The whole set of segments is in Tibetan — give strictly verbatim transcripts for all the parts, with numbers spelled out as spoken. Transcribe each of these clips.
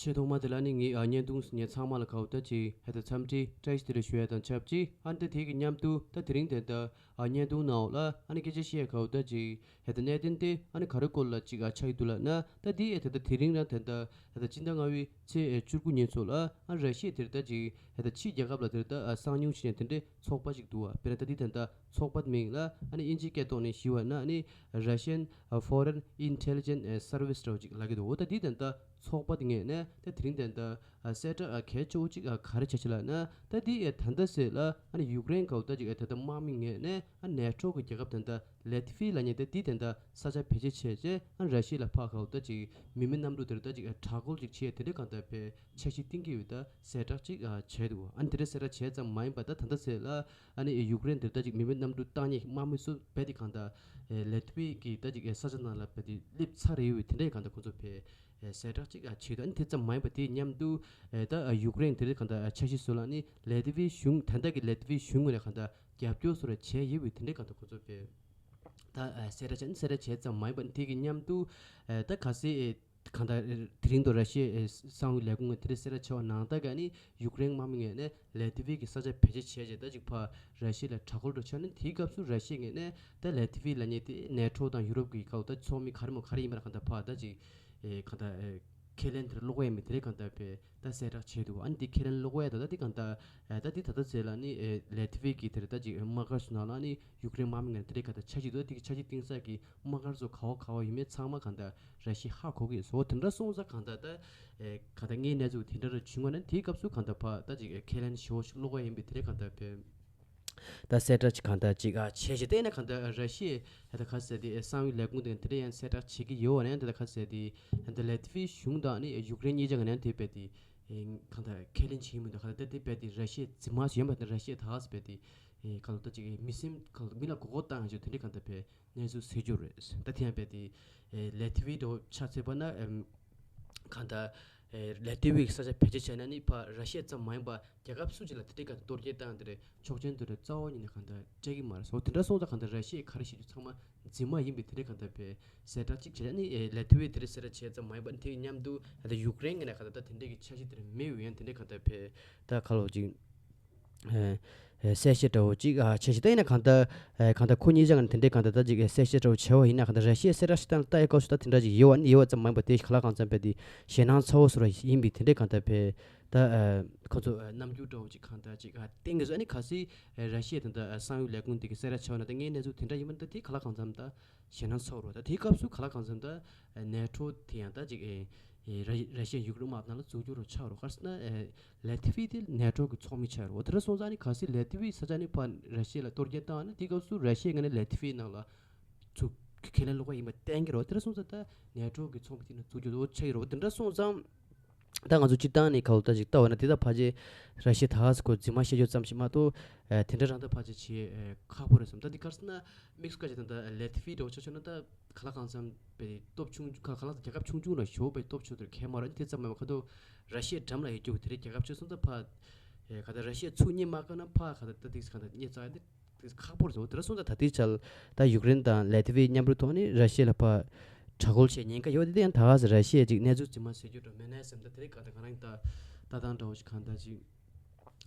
ཆེས་ཐོག་མ་དེ་ལ་ནི་ངས་ཨ་བརྙན་ཐུང་ངས་ཚང་མ་ལ་གའུ་ད་ཅིག་ཧེ་ད་འཚམས་འདྲི་བཀྲ་ཤིས་བདེ་ལེགས་ཞུ་ཡ་དང་ཆབས་ཅིག་ཨ་ནི་ད་དེ་གི་མཉམ་དུ་ད་དེ་རིང་དེ་ད་ཨ་བརྙན་ཐུང་ནང་ལ་ཨ་ནི་སྐད་ཆ་བཤད་ཡ་གའུ་ད་ཅིག་ཧེ་ད་གནད་དོན་དེ་ཨ་ནི་ག་རེ་སྐོར་ལ་ཅིག་ཨ་ཆགས་ཀྱི་འདུག་ལབ་ན། ད་དེ་ཨེ་ད་ད་དེ་རིང་རང་དེ་ད་ཧེ་ད་སྤྱི་ཟླ་ལྔ་པའི་ཚེས་ཨེ་བཅུ་དགུ་ཉིན་ཚོ་ལ་ཨ་ར་ཤི་ཡ་དེ་ད་ཅིག་ཧེ་ད་ཕྱིའི་རྒྱལ་ཁབ་ལ་དེ་ད་ཨ་གསང་མྱུལ་བྱེད་ཡ་དེ་འདྲའི་ཚོགས་པ་ཅིག་འདུག་བ། དཔེར་ན་ད་དེ་ད་ད་ཚོགས་པ་མིང་ལ་ཨ་ནི་དབྱིན་ཇིའི་སྐད་ཐོག་ནས་ཞུས་པ་ན་ཨ་ནི་Russian Foreign Intelligence Service འདྲ་བོ་ཅིག་ལབ་ཀྱི་འདུག་འོ་ད་དེ་ད་ད་ཚོགས་པ་དེ་ངོས་ནས་ད་དེ་རིང་ད་ད་གསལ་བསྒྲགས་གལ་ཆེ་བོ་ཅིག་ག་རེ་བྱས་ཤག་ལབ་ན། ད་དེ་ད་ལྟ་ཟེར་ལ་ཨ་ནི་ཡུཀ་རེན་གའུ་ད་ཅིག་ད་ལྟ་དམག་མི་ངོས་ནས་ཨ་ནེ་ཊོ་གི་རྒྱལ་ཁབ་ད་ལྟ་ལེ་ཐི་ཝི་ལབ་མཁན་དེ་དེ་ད་ལྟ་ས་ཆ་བེད་སྤྱོད་བྱས་རྗེས་ཨ་ནི་ར་ཤི་ཡ་ལ་ཕར་གའུ་ད་ཅིག་མི་མེད་གནམ་གྲུ་དེ་ད་ཅིག་དྲག་རྒོལ་ཅིག་བྱས་དེ་འདྲའི་གང་ལྟར་ཕར་འཆར་གཞི་བཏིང་གི་ཡོད་ད་གསལ་བསྒྲགས་ཅིག་བྱས་འདུག་ཨ་ནི་དེ་འདྲའི་གསལ་བསྒྲགས་བྱས་ཙམ་མ་ཡིན་པ་ད་ད་ལྟ་ཟེར་ལ་ཨ་ནི་ཡུཀ་རེན་དེ་ད་ཅིག་མི་མེད་གནམ་གྲུ་བཏང་མཁན་དམག་མི་ཚོ་རྦད་དེ་གང་ལྟར་ལེ་ཐི་ཝི་གི་ད་ཅིག་ས་ཆ་ནང་ལ་རྦད་དེ་སླེབས་ཚར་ཡོད་པའི་དེ་འདྲའི་གང་ལྟར་ཁོང་ཚོ་ཕར་གསལ་བསྒྲགས་ཅིག་བྱས་འདུག་ཨ་ནི་དེ་ཙམ་མ་ཡིན་པ་དེའི་མཉམ་དུ་ད་ཡུཀ་རེན་དེ་འདྲའི་གང་ལྟར་འཆར་གཞི་བཟོ་ལ་ནི་ལེ་ཐི་ཝི་གཞུང་ད་ལྟ་གི་ལེ་ཐི་ཝི་གཞུང་ངོས་ནས་གང་ལྟར་རྒྱབ་སྐྱོར་བཟོ་འདྲ་བྱས་ཡོད་པའི་དེ་འདྲའི་གང་ལྟར་ཁོང་ཚོ་ཕར་ད་གསལ་བསྒྲགས་བྱས་ནི་གསལ་བསྒྲགས་བྱས་ཙམ་མ་ཡིན་པ་དེ་གི་མཉམ་དུ་ད་ག་སེ་གང་ལྟར་དེ་རིང་དུ་ར་ཤི་ཡའི་གསང་བའི་ལས་ཁུངས་ངོས་དེ་འདྲའི་གསལ་བསྒྲགས་བྱས་པ་ནང་ལྟར་ག་ནི་ཡུཀ་རེན་དམག་མི་ངོས་ནས་ལེ་ཐི་ཝི་གི་ས་ཆ་བེད་སྤྱོད་བྱས་རྗེས་ད་ཅིག་ཕར་ར་ཤི་ཡ་ལ་དྲག་རྒོལ་འདྲ་བྱས་ནི་དེའི་སྐབས་སུ་ར་ཤི་ཡའི་ངོས་ནས་ད་ལེ་ཐི་ཝི་ལབ་མཁན་དེ་ནེ་ཊོ་དང་ཡུ་རོབ་ཀྱི་གའུ་ད་ཚོགས་མི་ག་རེ་མོ་ག་རེ་ཡིན་པ་ལ་གང་ལྟར་ཕར་ད་ཅིག་གང་ལྟར་ཁས་ལེན་དེར་བླུག་ཡ་མེད་དེ་རེད་གང་ལྟར་ཕར་ད་གསལ་བསྒྲགས་བྱས་འདུག་ཨ་ནི་དེ་ཁས་ལེན་བླུག་ཡ་ད་ད་དེ་གང་ལྟར་ད་དེ་ད་ལྟ་ཟེར་ལ་ནི་ལེ་ཐི་ཝི་གི་དེར་ད་ཅིག་དམག་སྒར་སུ་ནང་ལ་ནི་ཡུཀ་རེན་དམག་མི་ངོས་ནས་དེ་འདྲའི་གང་ལྟར་འཆར་གཞི་འདུག་དེ་གི་འཆར་གཞི་བཏིང་ས་གི་དམག་སྒར་ཚོ་ག་བ་ག་བ་ཡིན་མིན་ཚང་མ་གང་ལྟར་ར་ཤི་ཡས་ཧ་གོ་གི་ཡོད་སོ། དེ་འདྲ་སོང་ཙང་གང་ལྟར་ད་གང་ལྟར་དངོས་གནས་ཚུལ་དེ་འདྲ་ར་བྱུང་བ་ན་དེའི་སྐབས་སུ་གང་ལྟར་ཕར་ད་ཅིག་ཁས་ལེན་ཞེ་པོ་ཞིག་བླུག་པ་ཡིན་པའི་དེ་འདྲའི་གང་ལྟར་ཕར་ད་གསལ་བསྒྲགས་ཅིག་གང་ལྟར་ཅིག་བྱས་ཤིག་བལྟས་ན་གང་ལྟར་ར་ཤི་ཡས་ད་ག་ཟེར་དེ་གསང་བའི་ལས་ཁུངས་དེ་དེ་འདྲ་ཡང་གསལ་བསྒྲགས་བྱེད་ཀྱི་ཡོད་པ་ན་ད་ག་ཟེར་དེ་ད་ལེ་ཐི་ཝི་གཞུང་དང་ནི་ཡུཀ་རེན་གཉིས་ཆ་ངོས་ནས་དེ་རྦད་དེ་གང་ལྟར་ཁས་ལེན་བྱེད་ཀྱི་མི་འདུག་གང་ལྟར་དེ་རྦད་དེ་ར་ཤི་ཡའི་འཛིན་མ་ཞིག་ཡིན་པ་དེ་ར་ཤི་ཡས་ད་ག་ཟེར་རྦད་དེ་གང་ལྟར་ད་ཅིག་མི་སེམས་གང་ལྟར་མི་ལ་མགོ་སྐོར་བཏང་ཡ་ཅིག་དེ་འདྲའི་གང་ལྟར་ཕར་གནས་ཚུལ་གསལ་རྒྱུ་རེད། ད་དེ་ཡང་རྦད་དེ་ལེ་ཐི་ཝི་འདྲ་བོ་ཆ་མཚོན་པ་ན་གང་ལྟར་ལེ་ཐི་ཝི་གི་ས་ཆ་བེད་སྤྱོད་བྱས་ན་ནི་ཕར་ར་ཤི་ཡ་ཙམ་མ་ཡིན་པར་རྒྱལ་ཁབ་སུ་ཅིག་ལ་དེ་འདྲའི་གང་ལྟར་གཏོར་སྐྱོན་བཏང་དེ་རེད་ཆོག་མཆན་དེ་རེད་རྩ་བ་ཉིད་ནས་གང་ལྟར་སྤྲད་ཀྱི་མ་རེད་སོ། དེ་འདྲ་སོང་ཙང་གང་ལྟར་ར་ཤི་ཡས་ག་རེ་བྱེད་རྒྱུ་ཚང་མ་འཛིན་མ་ཡིན་པའི་དེ་འདྲའི་གང་ལྟར་ཕར་གསལ་བསྒྲགས་གཅིག་བྱས་ནས་ལེ་ཐི་ཝི་དེ་འདྲའི་གསལ་བསྒྲགས་བྱས་ཙམ་མ་ཡིན་པར་དེའི་མཉམ་དུ་ད་ལྟ་ཡུཀ་རེན་གྱི་ནང་གང་ལྟར་ད་དེ་འདྲའི་གི་འཆར་གཞི་དེ་འདྲ་མེད་པའི་ཡང་དེ་འདྲའི་གང་ལྟར་ཕར་ད་ག་ལོ་ཅིག་ཨེ་ཨེ་གསལ་བཤད་འདྲ་བོ་ཅིག་ཨ་བྱས་ཤིག་ད་ཡིན་ན་གང་ལྟར་ཨེ་གང་ལྟར་ཁོ་གཉིས་ཆ་ངོས་ནས་དེ་འདྲའི་གང་ལྟར་ད་ཅིག་ཨེ་གསལ་བཤད་འདྲ་བོ་བྱས་པ་ཡིན་ན་གང་ལྟར་ར་ཤི་ཡའི་གསལ་བསྒྲགས་ཤིག་བཏང་ལ་ལྟ་ཡི་སྐབས་སུ་ད་དེ་འདྲ་ཅིག་ཡོད་པ་ནི་ཡོད་པ་ཙམ་མ་ཡིན་པར་དེ་ག་ལ་གང་འཚམ་པའི་དེ་ཞེད་སྣང་ཚ་བོ་བཟོ་འདྲ་ཡིན་པའི་དེ་འདྲའི་གང་ལྟར་ཕར་ད་ཨེ་ཁོ་ཚོ་ཨེ་རྣམ་འགྱུར་འདྲ་བོ་ཅིག་གང་ལྟར་ཅིག་ཨ་བསྟན་གྱི་བཟོ་ཨ་ནི་གལ་སྲིད་ཨེ་ར་ཤི་ཡའི་ད་ལྟ་ཨེ་གསང་བའི་ལས་ཁུངས་དེ་གི་གསལ་བསྒྲགས་བྱས་པ་ན་ད་དངོས་གནས་ཚུལ་དེ་འདྲ་ཡིན་པ་ན་ད་དེ་ག་ལ་གང་འཚམ་ད་ཞེད་སྣང་ཚ་བོ་རེད། ད་དེའི་སྐབས་སུ་ག་ལ་གང་འཚམ་ད་ཨེ་ནེ་ཊོ་དེ་ཡང་ད་ཅིག་ཨེ་ཨེ་ར་ར་ཤི་ཡ་ཡུཀ་རེན་དམག་ནང་ལ་འཛུལ་རྒྱུ་རུ་ཆགས་རོགས་ག་རེ་ཟེར་ན་ཨེ་ལེ་ཐི་ཝི་དེ་ནེ་ཊོ་གི་ཚོགས་མི་ཆགས་རོགས། དེ་འདྲ་སོང་ཙང་ནི་གལ་སྲིད་ལེ་ཐི་ཝི་ས་ཆ་ནི་ཕར་ར་ཤི་ཡ་ལ་གཏོར་སྐྱོན་བཏང་བ་ན་དེའི་སྐབས་སུ་ར་ཤི་ཡའི་ངོས་ནས་ལེ་ཐི་ཝི་ནང་ལ་ཚུར་ཁས་ལེན་བླུག་པ་ཡིན་པ་བསྟན་གྱི་རོགས། དེ་འདྲ་སོང་ཙང་ད་ནེ་ཊོ་གི་ཚོགས་མི་དེ་ནང་འཛུལ་རྒྱུ་རུ་ཆགས་ཀྱི་རོགས། དེ་འདྲ་སོང་ཙང་ད་ང་ཚོ་སྤྱིར་བཏང་ནས་ག་ལ་ད་ཅིག་ལྟ་བ་ན་དེ་ད་ཕལ་ཆེར་ར་ཤི་ཡ་ད་ག་ཟེར་ཁོ་འཛིན་མ་བཤད་རྒྱུ་ཙམ་ཞིག་མ་གཏོགས་ཨེ་དེ་འདྲ་རང་ད་ཕལ་ཆེར་བྱེད་ཨེ་ཁག་པོ་རེད་བསམ། ད་འདི་ག་རེ་ཟེར་ན་དམིགས་སུ་བཀར་བྱས་ད་ད་ལེ་ཐི་ཝི་འདྲ་བོ་ཆ་མཚོན་ན་ད་ག་ལ་གང་འཚམ་པའི་སྟོབས་ཆུང་ག་ག་ལ་རྒྱལ་ཁབ་ཆུང་ཆུང་ལ་ཞེ་པོ་པའི་སྟོབས་ཆུང་དེར་ཁེལ་མ་རེད། དེ་ཙམ་མ་ཡིན་པ་ཁ་ཐུག་ར་ཤི་ཡའི་འགྲམ་ལ་ཡོད་རྒྱུ་དེ་རིང་རྒྱལ་ཁབ་ཆེ་སོང་ཙང་ཕ་ཨེ་ག་ད་ར་ཤི་ཡ་ཚུར་རྙེད་མ་དཀའ་ན་ཕ་ག་ད་ད་དེ་ག་ད་རྙེད་ཚར་དེ་དེ་ཁག་པོ་རེད་ཟེར། དེ་འདྲ་སོང་ཙང་ད་ལྟའི་ཆར་ད་ཡུཀ་རེན་དང་ལེ་ཐི་ཝི་མཉམ་རུབ་ཐོག་ནས་ར་ཤི་ཡ་ལ་ཕ་དྲག་རྒོལ་བྱེད་ཉེན་ཁ་ཡོད་དེ། དེ་ཡང་ད་ག་ཟེར་ར་ཤི་ཡ་ཅིག་གནས་ཚུལ་རྫུན་མ་ཟེར་རྒྱུ་འདྲ་མེད་ན་བསམ། ད་དེ་རིང་ག་ད་ང་རང་ད་ལྟ་སྟངས་འདྲ་བོ་ཞིག་གང་ད་ཅིག་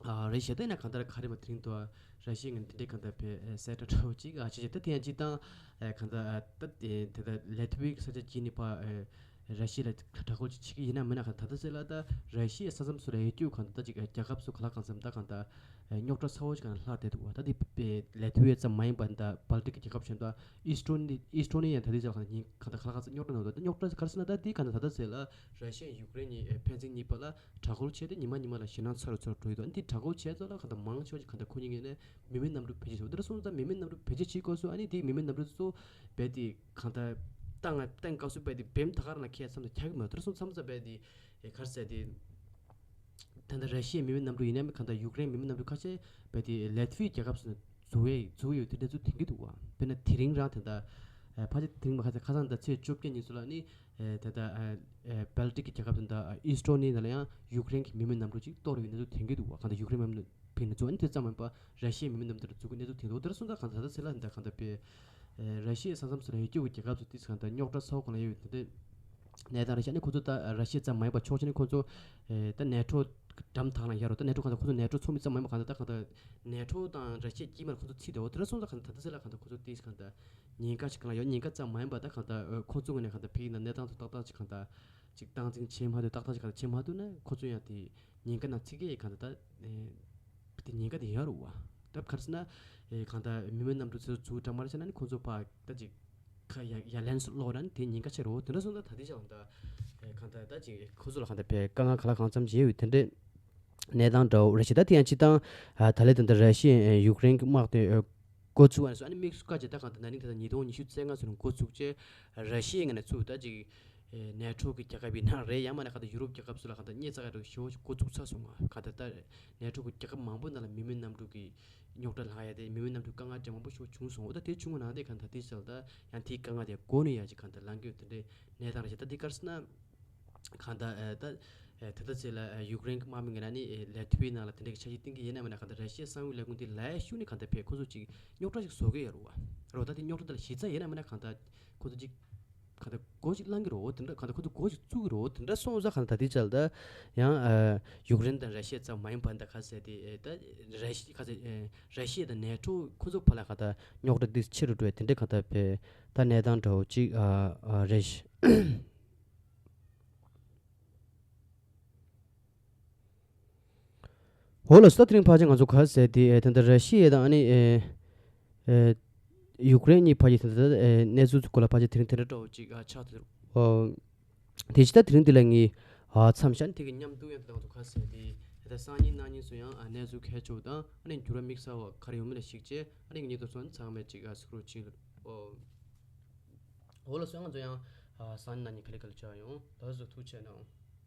ཨ་རེད་ཤག་ད་ཡིན་ན་གང་ལྟར་ག་རེ་མ་དེ་རིང་དུ་ར་ཤི་ཡ་ངན་དེ་འདྲའི་གང་ལྟར་བས་གསལ་བསྒྲགས་འདྲ་བོ་ཅིག་ཨ་བྱེད་ཅིག་ད་དེ་ཡང་ཅིག་དང་ཨ་གང་ལྟར་ཨ་ད་དེ་དེ་ལྟར་ལེ་ཐི་ཝི་གི་ས་ཆ་གཅིག་ནས་ཕར་ཨ་ར་ཤི་ཡ་ལ་དྲག་རྒོལ་ཅིག་བྱེད་ཀྱི་ཡིན་ན་མིན་ན་གང་ད་ལྟ་ཟེར་ལ་ད་ར་ཤི་ཡའི་ས་མཚམས་སུ་ལ་ཡོད་རྒྱུ་གང་ལྟར་ཅིག་ཨ་རྒྱལ་ཁབ་སུ་ག་ལ་གང་འཚམ་ད་གང་ལྟར་ཨ་རྙོག་དྲ་ཚ་བོ་ཅིག་གང་ལ་ལྷག་བསྡད་འདུག་བ། ད་དེ་ལེ་ཐི་ཝི་ཙམ་མ་ཡིན་པ་ད་སྦལ་ཏིག་གི་རྒྱལ་ཁབ་གཞན་དང་ཨིས་ཏྲོ་ནི་ཨིས་ཏྲོ་ནི་ཡང་ད་དེ་ཚོ་གང་ལྟར་ཉིན་གང་ལྟར་ག་ལ་གང་འཚམ་རྙོག་དྲ་ནང་དུ་ད་རྙོག་དྲ་ག་རེ་ཟེར་ན་ད་དེ་གང་ལྟར་ད་ལྟ་ཟེར་ལ་ར་ཤི་ཡ་ཡུཀ་རེན་གཉིས་ཨ་ཕན་ཚུན་གཉིས་བར་ལ་དྲག་རྒོལ་བྱས་ཏེ་ཉི་མ་ཉི་མ་ལ་ཞེད་སྣང་ཚ་རུ་ཚ་རུ་འགྲོ་ཡི་འདུག་འདི་དྲག་རྒོལ་བྱས་ཚོ་ལ་གང་ལྟར་མང་ཆེ་བ་ཞིག་གང་ལྟར་ཁོ་གཉིས་ངོས་ནས་མི་མེད་གནམ་གྲུ་བེད་སྤྱོད་བྱས། འདིར་སོང་ཙང་མི་མེད་གནམ་གྲུ་བེད་སྤྱོད་བྱེད་དགོས་སོ། ཨ་ནི་དེའི་མི་མེད་གནམ་གྲུ་ཚོ་རྦད་དེ་གང་ལྟར་བཏང་ང་བཏང་སྐབས་སུ་རྦད་དེ་བེམ་ད་ག་རང་ལ་ཁྱད་མཚམས་དང་ཁྱག་གི་མ་འདིར་སོང་མཚམས་རྦད་དེ་ག་རེ་ཟེར་དེ་ད་ལྟ་ར་ཤི་ཡའི་མི་མེད་གནམ་གྲུ་ཡིན་ནའི་གང་ལྟར་ཡུཀ་རེན་མི་མེད་གནམ་གྲུ་ཁ་ཤས་རྦད་དེ་ལེ་ཐི་ཝི་རྒྱལ་ཁབ་སུ་འཛུལ་བའི་འཛུལ་ཡོད་དེ་འདྲ་ཚོ་དེང་གི་འདུག་བ། དཔེར་ན་དེ་རིང་རང་དེ་ལྟར་ཕལ་ཆེར་དེ་རིང་མ་ཁ་ཚ་ཁ་སང་ད་ཚེས་བཅོ་བརྒྱད་ཉིན་ཚོ་ལ་ནི། ཨེ་ད་ལྟ་ཨེ་ཨེ་སྦལ་ཏིག་གི་རྒྱལ་ཁབ་དང་ད་ཨེ་ཨིས་ཏྲོ་ནི་ནང་ལ་ཡང་ཡུཀ་རེན་གྱི་མི་མེད་གནམ་གྲུ་ཅིག་གཏོར་བའི་གནས་ཚུལ་ཐོན་གྱི་འདུག་བ། གང་ལྟར་ཡུཀ་རེན་མི་མེད་ཕན་ནི་ཚོ་ཨ་ནི་དེ་ཙམ་མིན་པ་ར་ཤི་ཡའི་མི་མེད་གནམ་གྲུ་འཛུལ་གྱི་གནས་ཚུལ་ཐོན་འདུག་དེར་སོང་ཙང་གང་ལྟར་ད་ཟེར་ལ་འདི་གང་ལྟར་པའི་ཨེ་ར་ཤི་ཡའི་ས་མཚམས་སུ་ལ་ཡོད་སྐྱོ་བའི་རྒྱལ་ཁབ་ཚོ་དེ་གང་ལྟར་རྙོག་དྲ་ཚ་བོ་གང་ལ་ཡོད་དེ་འདྲ་ གནས་སྟངས་རེད་ཤག་ཨ་ནི་ཁོ་ཚོ་ད་ར་ཤི་ཡ་ཙམ་མ་ཡིན་པ་ཕྱོགས་གཅིག་ནས་ཁོ་ཚོ་ཨེ་ད་ནེ་ཊོ་འགྲམ་ཐག་ལ་ཡར་རོ། ད་ནེ་ཊོ་གང་ལྟར་ཁོ་ཚོ་ནེ་ཊོ་ཚོགས་མི་ཙམ་མ་ཡིན་པ་གང་ལྟར་ད་གང་ལྟར་ནེ་ཊོ་དང་ར་ཤི་ཡ་དཀྱིལ་མར་ཁོ་ཚོ་ཚུད་བསྡད་ཡོད། དེ་འདྲ་སོང་ཙང་གང་ལྟར་ད་ལྟ་ཚེ་ལ་གང་ལྟར་ཁོ་ཚོ་ཏིས་གང་ལྟར་ཉེན་ཁ་ཞིག་གང་ལ་ཡོད། ཉེན་ཁ་ཙམ་མ་ཡིན་པ་ད་གང་ལྟར་ཨ་ཁོ་ཚོ་ངོས་ནས་གང་ལྟར་ཕ་གི་ནང་གནས་སྟངས་ཐོག་ཏག་ཏག་ཅིག་གང་ལྟར་ཅིག་སྟངས་འཛིན་བྱེད་མ་ཐུབ། ཏག་ཏག་ཅིག་གང་ལྟར་བྱེད་མ་ཐུབ་ན་ཁོ་ཚོ་ཡང་དེ་ཉེན་ཁ་ནང་ཚུད་ཀྱི་གང་ལྟར་ད་ཨེ་དེ་ཉེན་ཁ་དེ་ཡོད་རེད་བ། ད་ག་རེ་ཟེར་ན་ཨེ་གང་ལྟར་མི་མེད་གནམ་གྲུ་ཚོ་ཚུར་འགྲམ་མར་བྱས་ན་ནི་ཁོ་ཚོ་ཕར་ད་ཅིག་ཁ་ཡ་ཡ་ལན་སློག་ན་ནི་དེ་ཉེན་ཁ་ཆེ་རེད་བ། དེ་འདྲ་སོང་ཙང་ད་ལྟའི་ཆ་ལ་ད་ཨེ་གང་ལྟར་ད་ཅིག་ཁོ་ཚོ་ལ་གང་ལྟར་བས་དཀའ་ངལ་ག་ལ་གང་འཚམ་བྱེད་ཡོད་དེ་འདྲའི་གནས་སྟངས་འདྲ་བོ་རེད་ཤག་ད་དེ་ཡང་སྤྱིར་བཏང་ཨ་ད་ལན་ད་ལྟ་ར་ཤི་ཡས་ཡུཀ་རེན་གྱི་དམག་དེ་ཨ་འགོ་ཚུགས་པ་ནས་བཟུང་ཨ་ནི་དམིགས་སུ་བཀར་བྱས་ད་གང་ལྟར་ན་ནིང་ད་ལྟ་ཉིས་སྟོང་ཉི་ཤུ་རྩ་ལྔ་ཚུན་འགོ་ཚུགས་བྱས་ར་ཤི་ཡའི་ངོས་ནས་ཚུར་ད་ཅིག་ཨེ་ནེ་ཊོ་གི་རྒྱལ་ཁབ་ཡིན་ན་རེད། ཡང་མིན་ན་གང་ལྟར་ཡུ་རོབ་རྒྱལ་ཁབ་ཚོ་ལ་གང་ལྟར་བརྙས་ཚ་ག་རེ་ཞེ་པོ་ཞིག་འགོ་བཙུགས་ཚར་སོང་ང་། གང་ལྟར་ད་ནེ་ཊོ་གི་རྒྱལ་ཁབ་མང་པོ་ནང་ལ་མི་མེད་གནམ་གྲུ་གི་རྙོག་དྲ་ལངས་ཡ་དེ་མི་མེད་གནམ་གྲུ་དཀའ་ངལ་འདྲ་མང་པོ་ཞིག་བྱུང་སོང་། འོ་ད་དེ་བྱུང་བ་ནང་དེ་གང་ལྟར་དེ་ཚོ་ལ་ད་ཡང་དེའི་དཀའ་ངལ་དེ་འགོ་ནས་ཡ་ཅིག་གང་ལྟར་ལངས་ཀྱི་ཡོད། དེ་འདྲའི་གནས་སྟངས་རེད་ཤག་ད་དེ་ག་རེ་ཟེར་ན་གང་ལྟར་ཨེ་ད་ཨེ་ད་ལྟ་ཚེ་ལ་ཨེ་ཡུཀ་རེན་གྱི་དམག་མི་ངོས་ནས་ནི་ཨེ་ལས་ཐུབ་པའི་ནང་ལ་དེ་འདྲའི་འཆར་གཞི་བཏིང་གི་ཡིན་ན་མིན་ན་གང་ལྟར་ར་ཤི་ཡའི་གསང་བའི་ལས་ཁུངས་དེ་ལས་ཤུགས་ནས་གང་ལྟར་བས་ཁོ་ཚོ་ཅིག་རྙོག་དྲ་ཞིག་བཟོ་གི་ཡོད་རེད་བ། རེད་བ། ད་དེ་རྙོག་དྲ་དེ་ལ་གཞི་རྩ་ཡིན་ན་མིན་ན་གང་ལྟར་ཁོ་ཚོ་ཅིག་གང་ལྟར་འགོ་ཞིག་བླང་གི་རེད་བ། དེ་འདྲ་གང་ལྟར་ཁོ་ཚོ་འགོ་ཞིག་བཙུགས་གི་རེད་བ། དེ་འདྲ་སོང་ཙང་གང་ལྟར་ད་ལྟའི་ཆར་ད་ཡང་ཨ་ཡུཀ་རེན་དང་ར་ཤི་ཡ་ཙམ་མ་ཡིན་པ་ད་ག་ཟེར་དེ་ཨེ་ད་ར་ཤི་ག་ཟེར་ཨེ་ར་ཤི་ཡ་དང་ནེ་ཊོ་ཁོ་ཚོ་བར་ལ་གང་ལྟར་རྙོག་དྲ་འདི་ཆེ་རུ་འགྲོ་བའི་དེ་འདྲའི་གང་ལྟར་བས་ད་གནས་སྟངས་འདྲ་བོ་ཅིག་ཨ་ཨ་རེད་ཤག་འོ་ལགས་སོ། ད་དེ་རིང་ཕལ་ཆེར་ང་ཚོ་ག་རེ་ཟེར་དེ་ཨེ་ད་ལྟ་ར་ཤི་ཡ་དང་ཨ་ནི་ཨེ་ཨེ་ཡུཀ་རེན་གཉིས་བར་གྱི་ད་ལྟ་ཨེ་གནས་ཚུལ་སྐོར་ལ་ཕལ་ཆེར་དེ་རིང་དེ་འདྲ་འདྲ་བོ་ཅིག་ཨ་ཆགས་ཐུབ། ཨོ་དེ་ཕྱི་ད་དེ་རིང་འདི་ལ་ངས་ཨ་མཚམས་བཞག་ནས་དེ་གི་མཉམ་དུ་ཡང་ད་ལྟ་ང་ཚོ་ག་རེ་ཟེར་དེ་ད་ལྟ་སང་ཉིན་གནངས་ཉིན་ཚོ་ཡང་ཨ་གནས་ཚུལ་གལ་ཆེ་བ་དང་ཨ་ནི་འགྱུར་བ་དམིགས་བསལ་བ་ག་རེ་ཡོང་མིན་ལ་གཞིགས་བྱས་ཨ་ནི་ངེད་ཚོ་ཚང་མས་ཅིག་ཨ་གཟིགས་རོགས་བྱེད། ཨོ་འོ་ལགས་སོ། ང་ཚོ་ཡང་ཨ་སང་ཉིན་གནངས་ཉིན་ག་ལེ་ག་ལེ་བཅར་ཡོང་། ད་གཟོད་ཐུགས་རྗེ་གནང་།